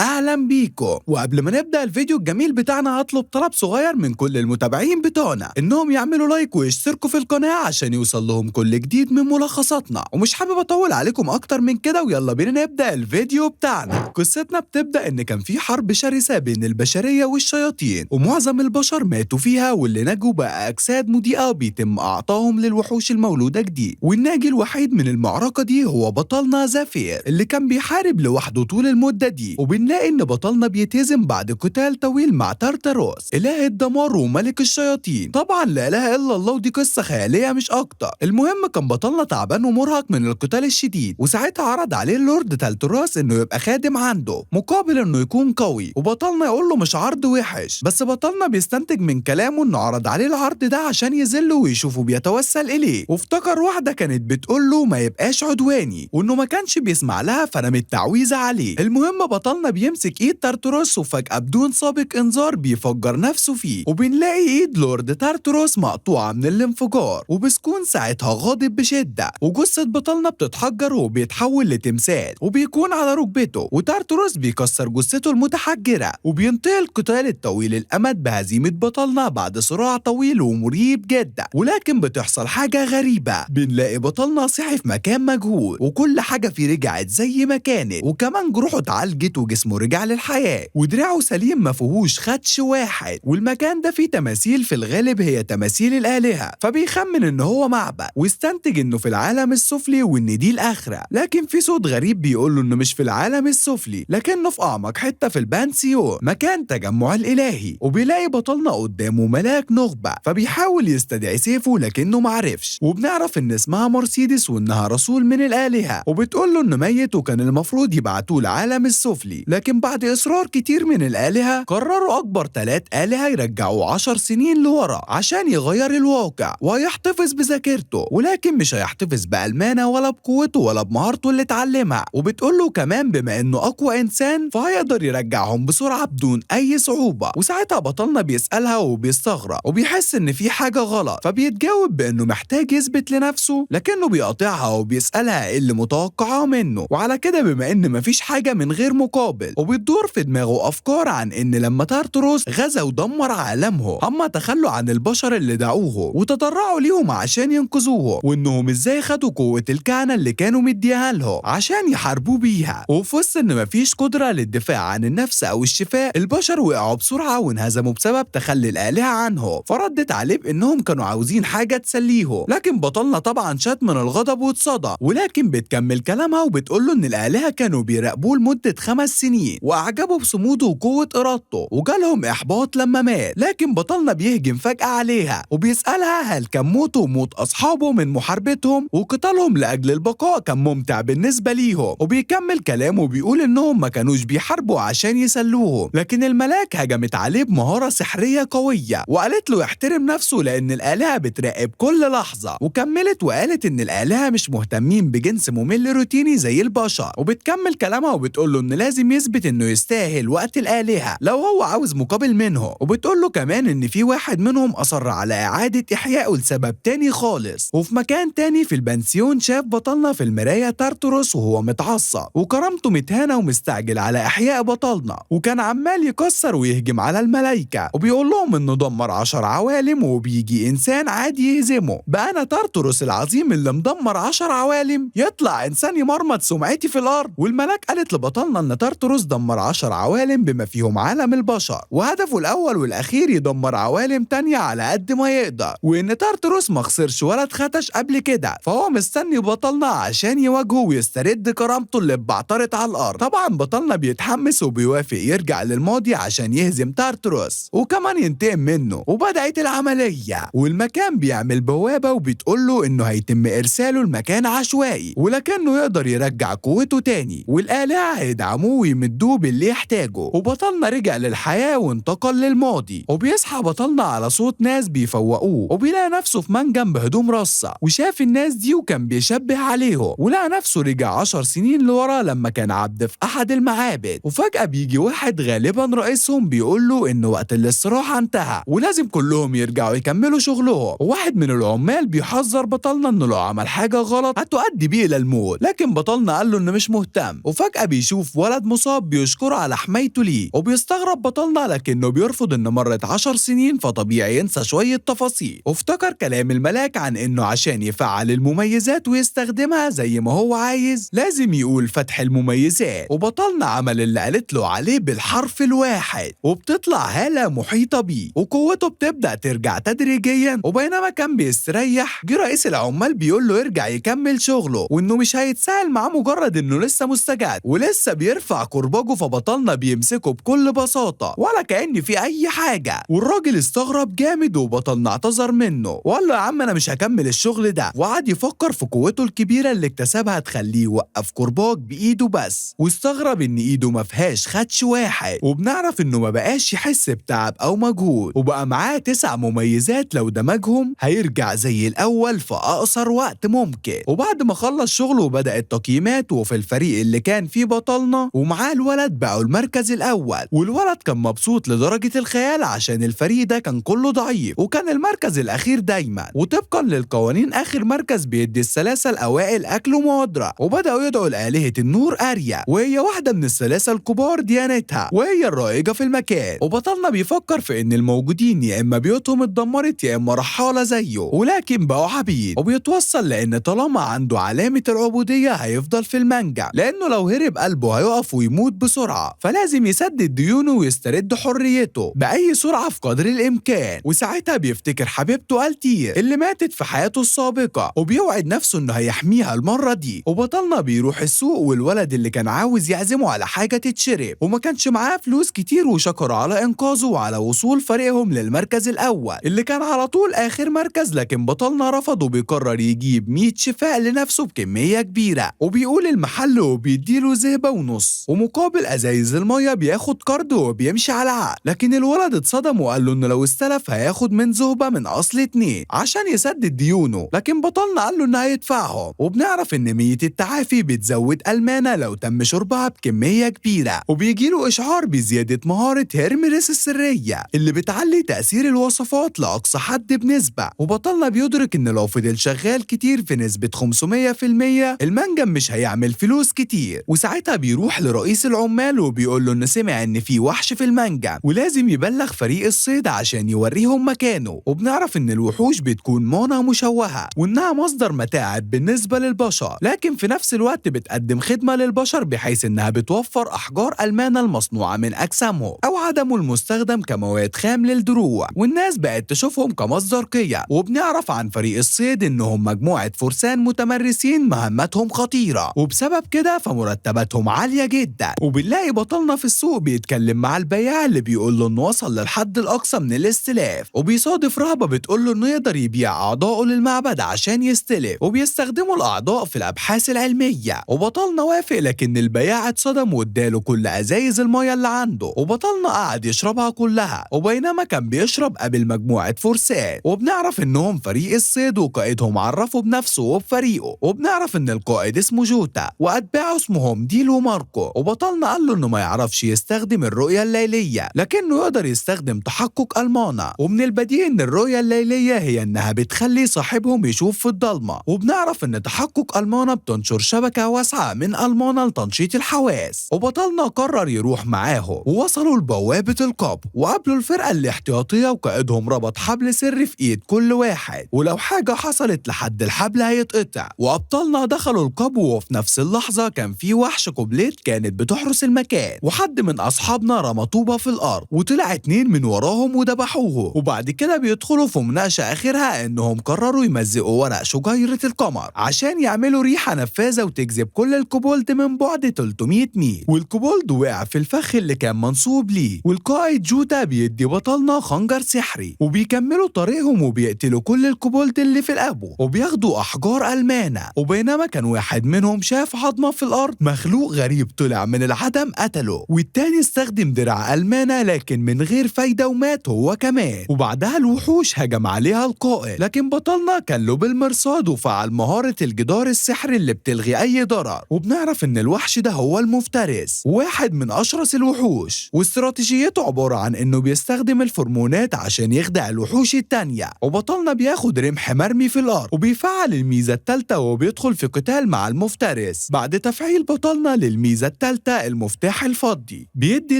اهلا بيكم. وقبل ما نبدا الفيديو الجميل بتاعنا هطلب طلب صغير من كل المتابعين بتوعنا انهم يعملوا like ويشتركوا في القناة عشان يوصل لهم كل جديد من ملخصاتنا. ومش حابب اطول عليكم اكتر من كده، ويلا بينا نبدا الفيديو بتاعنا. قصتنا بتبدا ان كان في حرب شرسة بين البشرية والشياطين، ومعظم البشر ماتوا فيها، واللي نجوا بقى اجساد مضيئة بيتم اعطاهم للوحوش المولوده جديد. والناجي الوحيد من المعركة دي هو بطلنا زافير اللي كان بيحارب لوحده طول المدة دي. وبنلاقي ان بطلنا بيتهزم بعد قتال طويل مع تارتاروس اله الدمار وملك الشياطين. طبعا لا اله الا الله، ودي قصة خيالية مش اكتر. المهم كان بطلنا تعبان ومرهق من القتال الشديد، وساعتها عرض عليه اللورد تالتراس انه يبقى خادم عنده مقابل انه يكون قوي. وبطلنا يقول له مش عرض وحش، بس بطلنا بيستنتج من كلامه انه عرض عليه العرض ده عشان يذله ويشوفه بيتوسل اليه. وافتكر واحدة كانت بتقول له ما يبقاش عدواني، وانه ما كانش بيسمع لها فرمت تعويذه عليه. المهم بطلنا بيمسك ايد تارتروس، وفجأة بدون سابق انذار بيفجر نفسه فيه، وبنلاقي ايد لورد تارتروس مقطوعة من الانفجار، وبسكون ساعتها غاضب بشدة، وجثة بطلنا بتتحجر وبيتحول لتمثال وبيكون على ركبته، وتارتروس بيكسر جثته المتحجرة، وبينتهي القتال الطويل الامد بهزيمة بطلنا بعد صراع طويل ومريب جدا. ولكن بتحصل حاجة غريبة، بنلاقي بطلنا صحي في مكان مجهول، وكل حاجة فيه رجعت زي ما كانت، وكمان جروحه اتعالجت وجسمه رجع للحياة، ودراعه سليم ما فيهوش خدش واحد. والمكان ده فيه تماثيل في الغالب هي تماثيل الآلهة، فبيخمن ان هو معبد، واستنتج انه في العالم السفلي وان دي الآخرة. لكن في صوت غريب بيقول له انه مش في العالم السفلي، لكنه في اعمق حتة في البانسيون مكان تجمع الإلهي. وبيلاقي بطلنا قدامه ملاك نخبة، فبيحاول يستدعي سيفه لكنه معرفش. وبنعرف ان اسمها مرسيدس وانها رسول من الآلهة، وبتقول له انه ميت وكان المفروض يبعتوه العالم السفلي، لكن بعد اصرار كتير من الآلهة قرروا اكبر 3 آلهة يرجعوه 10 سنين لورا عشان يغير الواقع ويحتفظ بذاكرته، ولكن مش هيحتفظ بألمانه ولا بقوته ولا بمهارته اللي اتعلمها. وبتقول له كمان بما انه اقوى انسان فهيقدر يرجعهم بسرعة بدون اي صعوبة. وساعتها بطلنا بيسألها وبيستغرب وبيحس ان في حاجة غلط، فبيتجاوب بانه محتاج يثبت لنفسه، لكنه بيقاطعها وبيسألها ايه اللي متوقعاه منه. وعلى كده بما ان مفيش حاجة من غير مقابل، وبتدور في دماغه افكار عن ان لما تارتروس غزا ودمر عالمه هم تخلوا عن البشر اللي دعوه وتضرعوا ليهم عشان ينقذوه، وانهم ازاي خدوا قوة الكهنة اللي كانوا مديها لهم عشان يحاربوه بيها. وفي وسط ان مفيش قدرة للدفاع عن النفس او الشفاء، البشر وقعوا بسرعة وانهزموا بسبب تخلي الآلهة عنه. فردت عليه بانهم كانوا عاوزين حاجة تسليهم، لكن بطلنا طبعا شات من الغضب واتصدى. ولكن بتكمل كلامها وبتقول له ان الآلهة كانوا بيراقبوه لمدة 5 سنين واعجبوا بصموده وقوة ارادته، وجالهم احباط لما مات. لكن بطلنا بيهجم فجأة عليها وبيسألها هل كان موته وموت اصحابه من محاربتهم وقتالهم لاجل البقاء كان ممتع بالنسبة ليهم. وبيكمل كلامه وبيقول انهم ما كانوش بيحاربوا عشان يسلوهم، لكن الملاك هجمت عليه بمهارة سحرية قوية وقالت له يحترم نفسه لان الآلهة بتراقب كل لحظة. وكملت وقالت ان الآلهة مش مهتمين بجنس ممل روتيني زي البشر. وبتكمل كلامها وبتقول له ان لازم يثبت انه يستاهل وقت الآلهة لو هو عاوز مقابل منه. وبتقول له كمان ان في واحد منهم اصر على اعادة احيائه لسبب تاني خالص. وفي مكان تاني في البنسيون شاف بطلنا في المراية تارتروس وهو متعصب وكرامته متهانة ومستعجل على احياء بطلنا، وكان عمال يكسر ويهجم على الملايكة وبيقول لهم انه دمر 10 عوالم وبيجي انسان عادي يهزمه. بقى انا تارتروس العظيم اللي مدمر 10 عوالم يطلع انسان يمرمط سمعتي في الارض؟ والملاك قالت لبطلنا ان تارتروس دمر 10 عوالم بما فيهم عالم البشر، وهدفه الاول والاخير يدمر عوالم تانية على قد ما يقدر، وان تارتروس ما خسرش ولا اتختش قبل كده، فهو مستني بطلنا عشان يواجهه ويسترد كرامته اللي اتبعترت على الارض. طبعا بطلنا بيتحمس وبيوافق يرجع للماضي عشان يهزم تارتروس وكمان ينتقم منه. وبدأت العملية، والمكان بيعمل بوابة وبتقول له انه هيتم ارساله لمكان عشوائي ولكنه يقدر يرجع قوته تاني، والآلهة هيدعموه ويمدوه باللي يحتاجه. وبطلنا رجع للحياة وانتقل للماضي. وبيصحى بطلنا على صوت ناس بيفوقوه، وبيلاقي نفسه في منجم بهدوم رصة، وشاف الناس دي وكان بيشبه عليهم، ولقى نفسه رجع 10 سنين لورا لما كان عبد في احد المعابد. وفجأة بيجي واحد غالبا رئيسهم بيقول له ان وقت الاستراحة انتهى ولازم كلهم يرجعوا يكملوا شغلهم. وواحد من العمال بيحذر بطلنا انه لو عمل حاجة غلط هتؤدي بيه الى الموت، لكن بطلنا قال له انه مش مهتم. وفجأة بيشوف ولد مصاب المصاب بيشكره على حمايته ليه، وبيستغرب بطلنا لكنه بيرفض ان مرت 10 سنين فطبيعي ينسى شوية تفاصيل. وافتكر كلام الملاك عن انه عشان يفعل المميزات ويستخدمها زي ما هو عايز لازم يقول فتح المميزات، وبطلنا عمل اللي قالت له عليه بالحرف الواحد، وبتطلع هالة محيطة بيه وقوته بتبدأ ترجع تدريجيا. وبينما كان بيستريح جه رئيس العمال بيقول له يرجع يكمل شغله وانه مش هيتسهل معاه مجرد انه لسه مستجد ولسه بيرفع كرباجه، فبطلنا بيمسكه بكل بساطة ولا كأن في اي حاجة، والراجل استغرب جامد وبطلنا اعتذر منه وقال له يا عم انا مش هكمل الشغل ده، وقعد يفكر في قوته الكبيرة اللي اكتسبها تخليه يوقف كرباج بايده بس، واستغرب ان ايده ما فيهاش خدش واحد، وبنعرف انه ما بقاش يحس بتعب او مجهود، وبقى معاه 9 مميزات لو دمجهم هيرجع زي الاول في اقصر وقت ممكن. وبعد ما خلص شغله وبدأ التقييمات، وفي الفريق اللي كان فيه بطلنا ومعاه الولد بقوا المركز الاول، والولد كان مبسوط لدرجة الخيال عشان الفريق ده كان كله ضعيف وكان المركز الاخير دايما، وطبقا للقوانين اخر مركز بيدي الثلاثة الاوائل اكل ومؤدرة. وبدأوا يدعوا لآلهة النور اريا، وهي واحدة من الثلاثة الكبار ديانتها وهي الرائجة في المكان. وبطلنا بيفكر في ان الموجودين يا اما بيوتهم اتدمرت يا اما رحالة زيه ولكن بقوا عبيد، وبيتوصل لان طالما عنده علامة العبودية هيفضل في المنجم لانه لو هرب قلبه هيقف ويموت بسرعة، فلازم يسدد ديونه ويسترد حريته بأي سرعة في قدر الإمكان. وساعتها بيفتكر حبيبته التير اللي ماتت في حياته السابقة وبيوعد نفسه انه هيحميها المرة دي. وبطلنا بيروح السوق والولد اللي كان عاوز يعزمه على حاجة تتشرب وما كانش معاه فلوس كتير، وشكره على إنقاذه وعلى وصول فريقهم للمركز الأول اللي كان على طول آخر مركز، لكن بطلنا رفض وبيقرر يجيب 100 شفاء لنفسه بكمية كبيرة، وبيقول المحل وبيديله 1.5 ذهبة ومقابل ازايز المية بياخد قرض وبيمشي على عقل. لكن الولد اتصدم وقال له انه لو استلف هياخد من ذهبة من اصل 2 عشان يسدد ديونه، لكن بطلنا قال له انه هيدفعهم. وبنعرف ان مية التعافي بتزود المانة لو تم شربها بكمية كبيرة، وبيجي له اشعار بزيادة مهارة هيرميريس السرية اللي بتعلي تأثير الوصفات لأقصى حد بنسبة. وبطلنا بيدرك ان لو فضل شغال كتير في نسبة 500% المنجم مش هيعمل فلوس كتير. وساعتها بيروح لرئيس العمال وبيقول له انه سمع ان في وحش في المنجم ولازم يبلغ فريق الصيد عشان يوريهم مكانه. وبنعرف ان الوحوش بتكون مانا مشوهة وانها مصدر متاعب بالنسبة للبشر، لكن في نفس الوقت بتقدم خدمة للبشر بحيث انها بتوفر احجار المانا المصنوعة من اجسامهم او عدمه المستخدم كمواد خام للدروع، والناس بقت تشوفهم كمصدر قيم. وبنعرف عن فريق الصيد انهم مجموعة فرسان متمرسين مهمتهم خطيرة، وبسبب كده فمرتباتهم عالية جدا. وبنلاقي بطلنا في السوق بيتكلم مع البياع اللي بيقول له انه وصل للحد الاقصى من الاستلاف، وبيصادف رهبة بتقول له انه يقدر يبيع اعضائه للمعبد عشان يستلف، وبيستخدموا الاعضاء في الابحاث العلمية. وبطلنا وافق، لكن البياع اتصدم واداله كل ازايز المية اللي عنده، وبطلنا قعد يشربها كلها. وبينما كان بيشرب قابل مجموعة فرسان، وبنعرف انهم فريق الصيد وقائدهم عرفه بنفسه وبفريقه، وبنعرف ان القائد اسمه جوتا واتباعه اسمهم ديل وماركو. وبطلنا قال له انه ما يعرفش يستخدم الرؤية الليلية لكنه يقدر يستخدم تحقق المانا، ومن البديهي ان الرؤية الليلية هي انها بتخلي صاحبهم يشوف في الضلمة. وبنعرف ان تحقق المانا بتنشر شبكة واسعة من المانا لتنشيط الحواس. وبطلنا قرر يروح معاهم، ووصلوا لبوابة القبر وقابلوا الفرقة الاحتياطية، وقائدهم ربط حبل سري في ايد كل واحد، ولو حاجة حصلت لحد الحبل هيتقطع. وابطالنا دخلوا القبو، وفي نفس اللحظة كان في وحش كوبليت كانت بتحرس المكان، وحد من اصحابنا رمى طوبة في الارض وطلع 2 من وراهم وذبحوه. وبعد كده بيدخلوا في مناقشة اخرها انهم قرروا يمزقوا ورق شجيرة القمر عشان يعملوا ريحة نفاذة وتجذب كل الكوبولد من بعد 300 ميل، والكوبولد وقع في الفخ اللي كان منصوب ليه. والقائد جوتا بيدي بطلنا خنجر سحري، وبيكملوا طريقهم وبيقتلوا كل الكوبولد اللي في القبو وبياخدوا احجار المانا. وبينما كان واحد منهم شاف عظمة في الارض، مخلوق غريب طلع من العدم قتله، والتاني استخدم درع المانا لكن من غير فايدة ومات هو كمان. وبعدها الوحوش هجم عليها القائد، لكن بطلنا كان له بالمرصاد وفعل مهارة الجدار السحري اللي بتلغي اي ضرر. وبنعرف ان الوحش ده هو المفترس، واحد من اشرس الوحوش، واستراتيجيته واستراتيجيته عبارة عن انه بيستخدم الفرمونات عشان يخدع الوحوش التانية. وبطلنا بياخد رمح مرمي في الارض وبيفعل الميزة الثالثة وبيدخل في قتال مع المفترس. بعد تفعيل بطلنا للميزة الثالثة المفتاح الفضي بيدي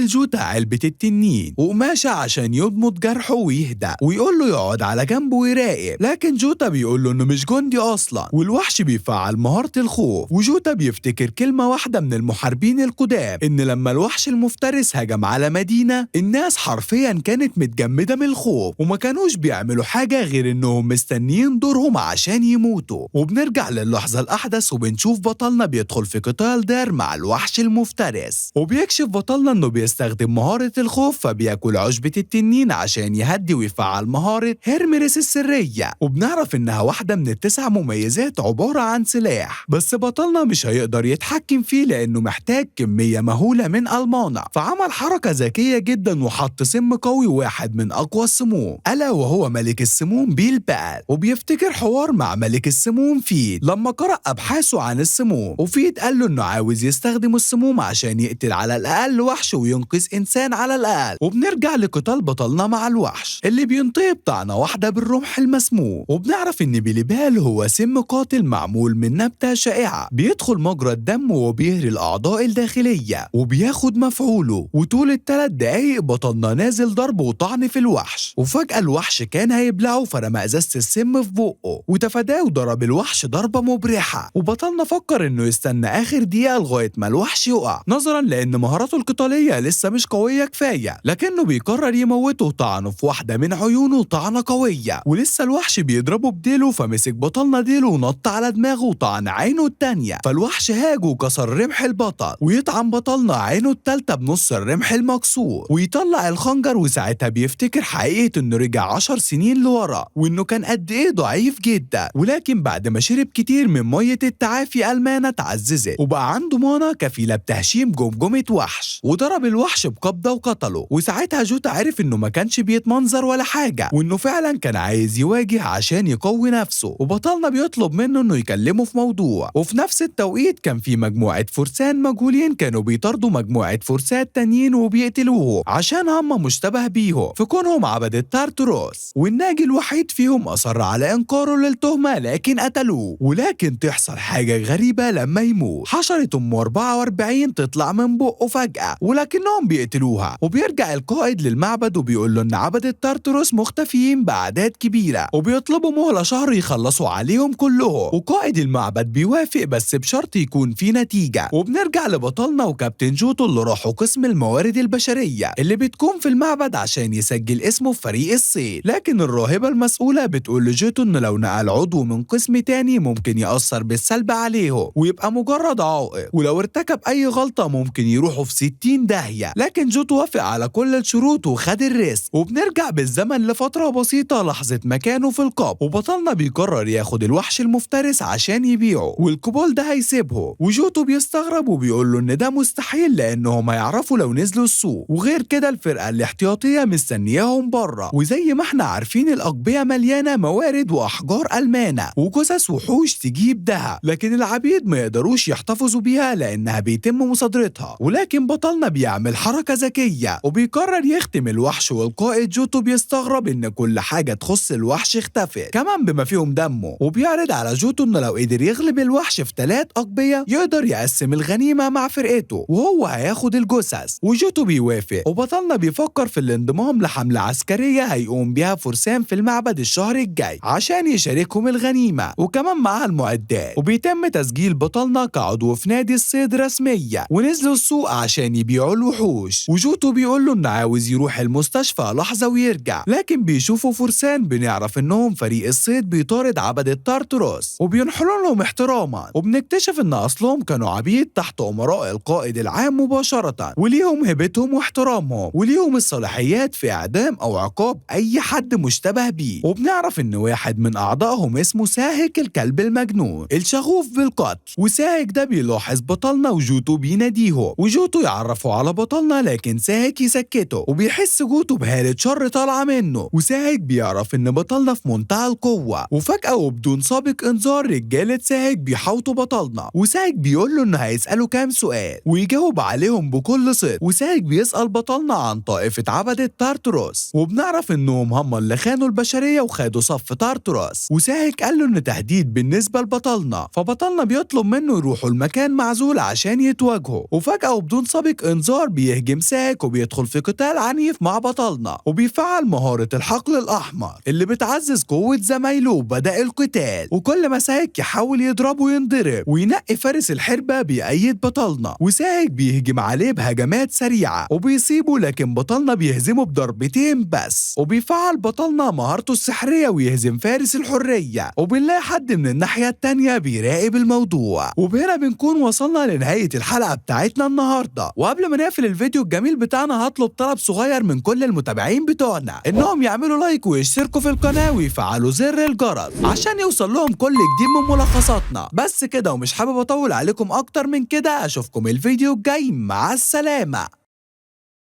لجوتا علبة التنين وقماشة عشان يضمد جرحه ويهدأ، ويقول له يقعد على جنبه ويراقب، لكن جوتا بيقول له انه مش جندي اصلا. والوحش بيفعل مهارة الخوف، وجوتا بيفتكر كلمة واحدة من المحاربين القدام، ان لما الوحش المفترس هجم على مدينة الناس حرفيا كانت متجمدة من الخوف وما كانوش بيعملوا حاجة غير انهم مستنيين دورهم عشان يموتوا. وبنرجع للحظة الأحدث وبنشوف بطلنا بيدخل في قتال دار مع الوحش المفترس، وبيكشف بطلنا انه بيستخدم مهارة الخوف فبياكل عشبة التنين عشان يهدي ويفعل مهارة هيرميرس السرية، وبنعرف انها واحدة من التسع مميزات عبارة عن سلاح، بس بطلنا مش هيقدر يتحكم فيه لانه محتاج كمية مهولة من المانا. فعمل حركة ذكية جدا وحط سم قوي واحد من اقوى السموم، الا وهو ملك السموم بيل بال. وبيفتكر حوار مع ملك السموم فيد لما قرأ ابحاثه عن السموم، وفيد قال له انه عاوز يستخدم السموم عشان يقتل على الاقل وحش وينقذ انسان على الاقل. وبنرجع لقتال بطلنا مع الوحش اللي بينتهي بطعنة واحدة بالرمح المسموم، وبنعرف ان بيليبال هو سم قاتل معمول من نبتة شائعة بيدخل مجرى الدم وبيهري الاعضاء الداخلية وبياخد مفعوله. وطول الثلاث دقايق بطلنا نازل ضرب وطعن في الوحش، وفجأة الوحش كان هيبلعه فرمى ازازة السم في بقه وتفاداه وضرب الوحش ضربة مبرحة. وبطلنا فكر انه يستنى اخر دقيقة لغاية ما الوحش يقع نظرا لان مهاراته القتالية لسه مش قوية كفاية، لكنه بيقرر يموته طعنه في واحدة من عيونه طعنة قوية، ولسه الوحش بيضربه بديله فمسك بطلنا ديله ونط على دماغه وطعن عينه التانية، فالوحش هاج وكسر رمح البطل ويطعن بطلنا عينه التالتة بنص الرمح المكسور ويطلع الخنجر. وساعتها بيفتكر حقيقة انه رجع 10 سنين لورا وانه كان قد ايه ضعيف جدا، ولكن بعد ما شرب كتير من مية التعافي المانا اتعززت وبقى عنده مانا كفيلة بتهشيم جمجمة وحش، وضرب الوحش بقبضة وقتله. وساعتها جوتا عرف انه ما كانش بيتمنظر ولا حاجة وانه فعلا كان عايز يواجه عشان يقوي نفسه. وبطلنا بيطلب منه انه يكلمه في موضوع. وفي نفس التوقيت كان في مجموعة فرسان مجهولين كانوا بيطاردوا مجموعة فرسان تانيين وبيقتلوه عشان هم مشتبه بيهم في كونهم عبدة تارتروس، والناجي الوحيد فيهم أصر على إنكاره للتهمة لكن قتلوه. ولكن تحصل حاجة غريبة لما يموت، حشرة أم 44 تطلع من بقه فجأة ولكنهم بيقتلوها. وبيرجع القائد للمعبد وبيقول له إن عبدة تارتروس مختفيين بأعداد كبيرة وبيطلبوا مهلة شهر يخلصوا عليهم كلهم، وقائد المعبد بيوافق بس بشرط يكون في نتيجة. وبنرجع لبطلنا وكابتن جوتو اللي راحوا قسم الموارد البشرية اللي بتكون في المعبد عشان يسجل اسمه في فريق الصيد، لكن الراهبة المسؤولة بتقول لجوتو إنه لو نقل عضو من قسم تاني ممكن يأثر بالسلب عليهم ويبقى مجرد عائق، ولو ارتكب أي غلطة ممكن يروحوا في 60 داهية. لكن جوتو وافق على كل الشروط وخد ال risk. وبنرجع بالزمن لفترة بسيطة لحظة مكانه في القبر، وبطلنا بيقرر ياخد الوحش المفترس عشان يبيعه والكوبول ده هيسيبه. وجوتو بيستغرب وبيقول له إن ده مستحيل لأنهم هيعرفوا لو نزلوا السوق، وغير كده الفرقة الاحتياطية مستنياهم بره، وزي ما احنا عارفين الأقبية مليانة موارد وأحجار ألمانة وجثث وحوش تجيب دهب، لكن العبيد ما يقدروش يحتفظوا بيها لأنها بيتم مصادرتها. ولكن بطلنا بيعمل حركة ذكية وبيقرر يختم الوحش، والقائد جوتو بيستغرب إن كل حاجة تخص الوحش اختفت كمان بما فيهم دمه، وبيعرض على جوتو إنه لو قدر يغلب الوحش في 3 أقبية يقدر يقسم الغنيمة مع فرقته وهو هياخد الجثث، وجوتو بيوافق. وبطلنا بيفكر في الانضمام لحملة عسكرية هيقوم بيها فرسان في المعبد الشهر الجاي عشان يشاركهم الغنيمة وكمان معاها المعدات. وبيتم تسجيل بطلنا كعضو في نادي الصيد رسمية، ونزلوا السوق عشان يبيعوا الوحوش. وجوتو بيقول له انه عاوز يروح المستشفى لحظة ويرجع، لكن بيشوفوا فرسان بنعرف انهم فريق الصيد بيطارد عبدة تارتروس وبينحلوا لهم احتراما، وبنكتشف ان اصلهم كانوا عبيد تحت امراء القائد العام مباشرة وليهم هيبتهم واحترامهم وليهم الصلاحيات في اعدام او عقاب اي حد مشتبه بيه. وبنعرف ان واحد من اعضائهم اسمه ساهك الكلب المجنون الشغوف بالقتل، وساهك ده بيلاحظ بطلنا وجوتو بيناديه، وجوتو يعرفه على بطلنا لكن ساهك يسكته، وبيحس جوتو بهالة شر طالعة منه، وساهك بيعرف ان بطلنا في منتهى القوة. وفجأة وبدون سابق انذار رجالة ساهك بيحاوطوا بطلنا، وساهك بيقول له انه هيسأله كام سؤال ويجاوب عليهم بكل صدق، وساهك بيسأل بيسأل بطلنا عن طائفة عبدة تارتاروس، وبنعرف انهم هم اللي خانوا البشرية وخدوا صف تارتاروس. وساهك قال له ان تهديد بالنسبة لبطلنا، فبطلنا بيطلب منه يروحوا المكان معزول عشان يتواجهوا. وفجأة وبدون سابق انذار بيهجم ساهك وبيدخل في قتال عنيف مع بطلنا، وبيفعل مهارة الحقل الأحمر اللي بتعزز قوة زمايله، وبدأ القتال. وكل ما ساهك يحاول يضربه ينضرب، وينقي فارس الحربة بيأيد بطلنا، وساهك بيهجم عليه بهجمات سريعة وبيصيبه، لكن بطلنا بيهزمه بضربتين بس. وبيفعل بطلنا مهارته السحرية ويهزم فارس الحرية، وبنلاقي حد من الناحية التانية بيراقب الموضوع. وبهنا بنكون وصلنا لنهاية الحلقة بتاعتنا النهاردة. وقبل ما نقفل الفيديو الجميل بتاعنا هطلب طلب صغير من كل المتابعين بتوعنا انهم يعملوا لايك ويشتركوا في القناة ويفعلوا زر الجرس عشان يوصل لهم كل جديد من ملخصاتنا. بس كده، ومش حابب اطول عليكم اكتر من كده. اشوفكم الفيديو الجاي، مع السلامة.